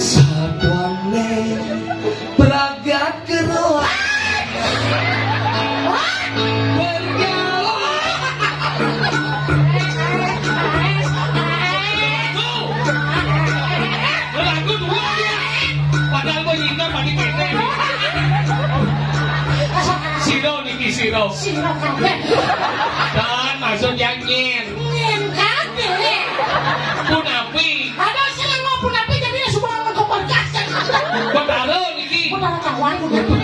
Satpam nih, pragat keruan. Sira kabeh. Dan maksud yang nyen. Nyen kabeh. Punapi? Ada sing ngomong punapi jadi semua ngomong berkas. Betara niki. Betara kawan gitu.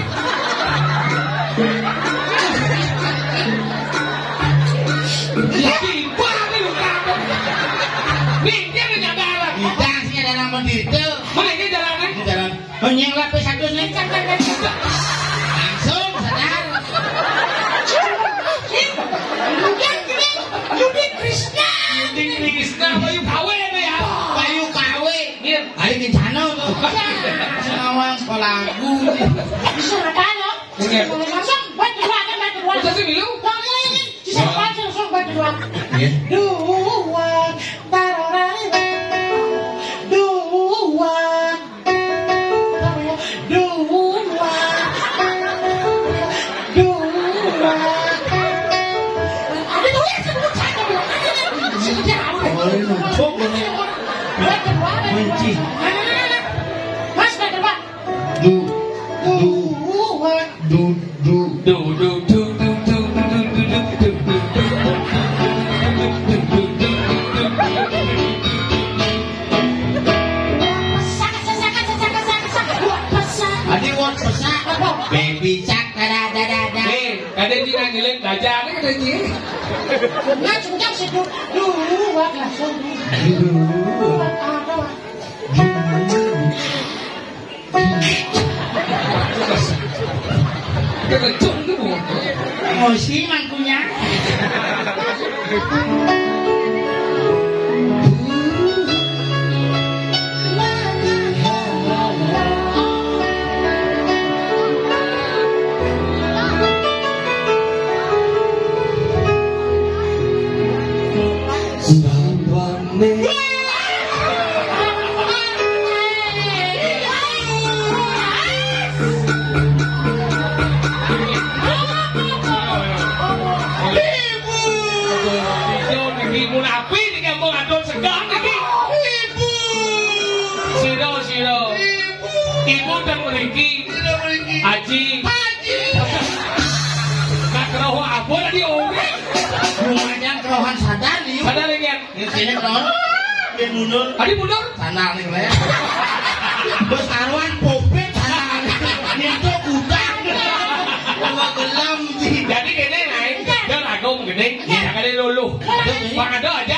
Iki baru kamu. Nih, dia ada jalan. Kita sih ada nama di itu. Mana ini jalannya? Di jalan. Oh, nyeng lapis satu nih. Langsung sadar. Yudi Krisna. Yudi Krisna, Bayu Kawe apa ya? Bayu Kawe. Iya. Ayo rencana tuh. Nawang sekolah aku. Bisa apa lo? Oke. Langsung buat dua kan buat dua. Udah sih, Milu? Wah, ini, ini. Bisa apa sih langsung buat dua? Iya. Dua. Tararari. Dua. Dua. Dua. Ada tulis, sebut saja. Sudah, apa? Oh, ini lucu, ini. Buat dua, buat dua. Kunci. Mana, mana, mana? Mas, buat dua. Du, du, du, du, du. Du, du, du, du, du. Adi wong pesak. Apa? Baby shark, dada, dada, dada. Eh, kada jika ngiling belajar, kada ji. Nah, sudah situ. Dulu, wak, langsung. Dulu. Wak, apa, wak? Kekecung tu, Bu. Emosi mangkunya. Sabane. Ibu. Ibu, niki mun api niki ampun atur segah niki. Ibu. Sira, sira. Ibu. Ibu teng mriki. Sira mriki. Aji. Aji. Nak roh apa tadi orang? Lumayan kerohan sadar, Liu. Sadar, Liu. Ini sini, Bro. Dia mundur. Tadi mundur? Sana nih, Bro. Bos karuan popet sana. Nyentuh gudang. Gua gelam sih. Jadi kene, Nay. Dan aku gede. Iya. Jangan luluh. Pak Ado aja.